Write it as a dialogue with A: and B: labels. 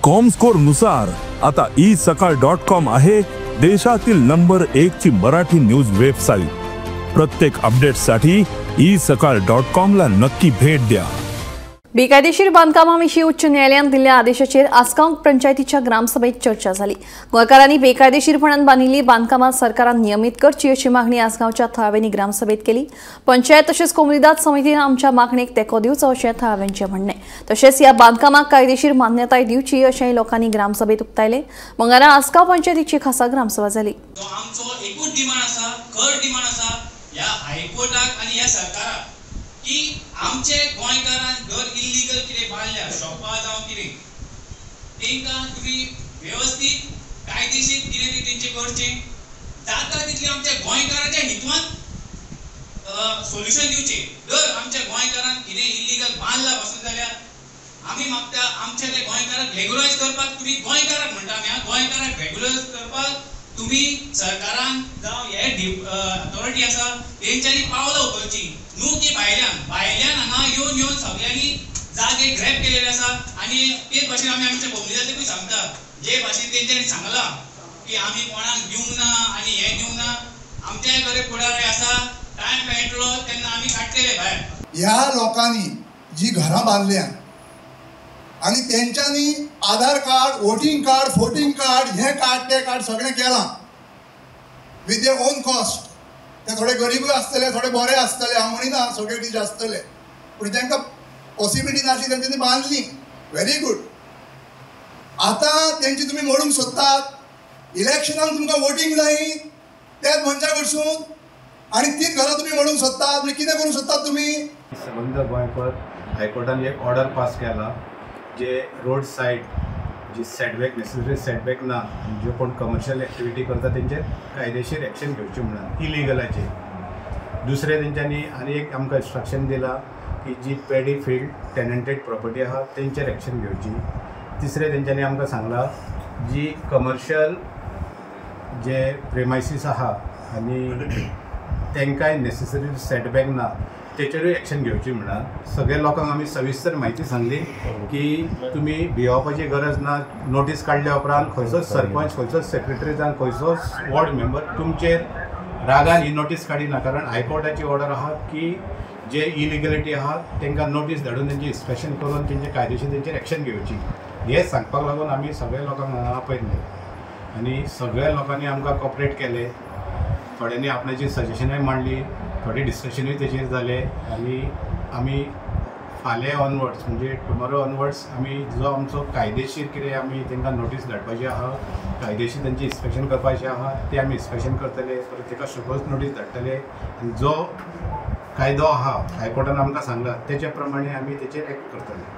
A: Comscore नुसार आता E सकाळ डॉट कॉम आहे देशातील नंबर 1 ची मराठी न्यूज वेबसाईट. प्रत्येक अपडेटसाठी ई सकाळ डॉट कॉम ला नक्की भेट द्या.
B: बेकायदेशीर बांधकामाविषयी उच्च न्यायालयान दिल्ल्या आदेशाचेर आसगांव पंचायतीच्या ग्रामसभेत चर्चा झाली. गोंयकारांनी बेकायदेशीरपणान बांदिल्ली बांधकामां सरकारान नियमीत करची अशी मागणी आसगांवच्या थळाव्यांनी ग्रामसभेत केली. पंचायत तशेंच कोमुनिदाद समितीन आमच्या मागणेक तेंको दिवचो अशें थळाव्यांचें म्हणणें. तशेंच ह्या बांधकामाक कायदेशीर मान्यताय दिवची अशेंय लोकांनी ग्रामसभेत उक्तायलें. मंगळारा आसगांव पंचायतीची खासा ग्रामसभा जाली.
C: आमचो एकूच डिमांड आसा, खर डिमांड आसा ह्या हायकोर्टाक आनी ह्या सरकाराक की आमचे गोंयकारान जर इल्लीगल कितें बांदल्या शॉपां जावं कितें, तेंकां तुमी वेवस्थीत कायदेशीर कितें तें तेंचें करचें, जाता तितलें आमच्या गोंयकाराच्या हितवान सोल्युशन दिवचें. जर आमच्या गोंयकारान कितें इल्लीगल बांदलां पासून जाल्यार आमी मागता आमच्या त्या गोंयकाराक रेगुलरायज करपाक, तुमी गोंयकाराक म्हणटा आमी, गोंयकाराक रेगुलरायज करपाक तुमी सरकारान जावं हे अथॉरिटी आसा तेंच्यांनी पावलां उखलचीं, न्हू की भायल्यान भायल्यान हांगा येवन येवन सगळ्यांनी जागे ग्रॅब केलेले आसा. आनी तेच भाशेन आमी आमच्या कोमुनिदादीकूय सांगता, जे भाशेन तेंच्यांनी सांगलां की आमी कोणाक दिवंक ना आनी हें दिवंक ना, आमच्याय कडेन फुडारी आसा, टायम मेळटलो तेन्ना आमी काडटले भायर.
D: ह्या लोकांनी जी घरां बांदल्या आनी तेंच्यांनी Aadhaar card, voting card, फोटींग card, हें कार्ड तें कार्ड सगळें केलां विथ their own cost. ते थोडे गरीबूय आसतले, थोडे बरे आसतले, हांव म्हणिना सगळे टीच आसतले, पूण तांकां पॉसिबिलिटी नासली तेंच्यांनी बांदली. Very good. आतां तेंची तुमी मोडूंक सोदतात, इलेक्शनाक तुमकां वोटींग जाय त्याच मनशा कडसून, आनी तीच घरां तुमी मोडूंक सोदतात, म्हणजे कितें करूंक सोदतात तुमी?
E: सबंद गोंयभर हायकोर्टान एक ऑर्डर पास केला, जे रोड सायड जी सेटबॅक नेसेसरी सेटबॅक ना, ज्यो कोण कमर्शियल एक्टिविटी करता तेंचेर कायदेशीर एक्शन घेवची म्हणून इलिगलाचेर. दुसरें तेंच्यांनी आनी एक आमकां इन्स्ट्रक्शन दिलां की जी पेडी फिल्ड टेनंटेड प्रॉपर्टी आहा तेंचेर एक्शन घेवची. तिसरें तेंच्यांनी आमकां सांगलां जी कमर्शियल जे प्रेमायसीस आहा आनी तेंकांय नेसेसरी सेटबॅक ना तेचेरूय एक्शन घेवची म्हणून. सगळ्या लोकांक आमी सविस्तर म्हायती सांगली की तुमी भियोवपाची गरज ना. नोटीस काडल्या उपरांत खंयचोच सरपंच, खंयचोच सेक्रेटरी जावं खंयचोच वॉर्ड मेंबर तुमचेर रागान ही नोटीस काडिना, कारण हायकोर्टाची ऑर्डर आहा की जे इलिगलिटी आहा तांकां नोटीस धाडून तेंची इन्स्पेक्शन करून तेंचे कायदेशीर तेंचेर एक्शन घेवची. हें सांगपाक लागून आमी सगळ्या लोकांक हांगा आपयल्ले आनी सगळ्या लोकांनी आमकां कॉपरेट केलें. थोड्यांनी आपणाची सजेशनाय मांडली, थोडे डिस्कशनूय तेचेर जाले आनी आमी फाल्यां ऑनवर्ड्स म्हणजे टुमोरो ऑनवर्ड्स आमी जो आमचो कायदेशीर कितें आमी तांकां नोटीस धाडपाची आहा, कायदेशीर तेंचें इन्स्पेक्शन करपाचें आहा तें आमी इन्स्पेक्शन करतले, परत ताका शोकॉज नोटीस धाडटले आनी जो कायदो आहा हायकोर्टान आमकां सांगला तेच्या प्रमाणे आमी तेचेर एक्ट करतले.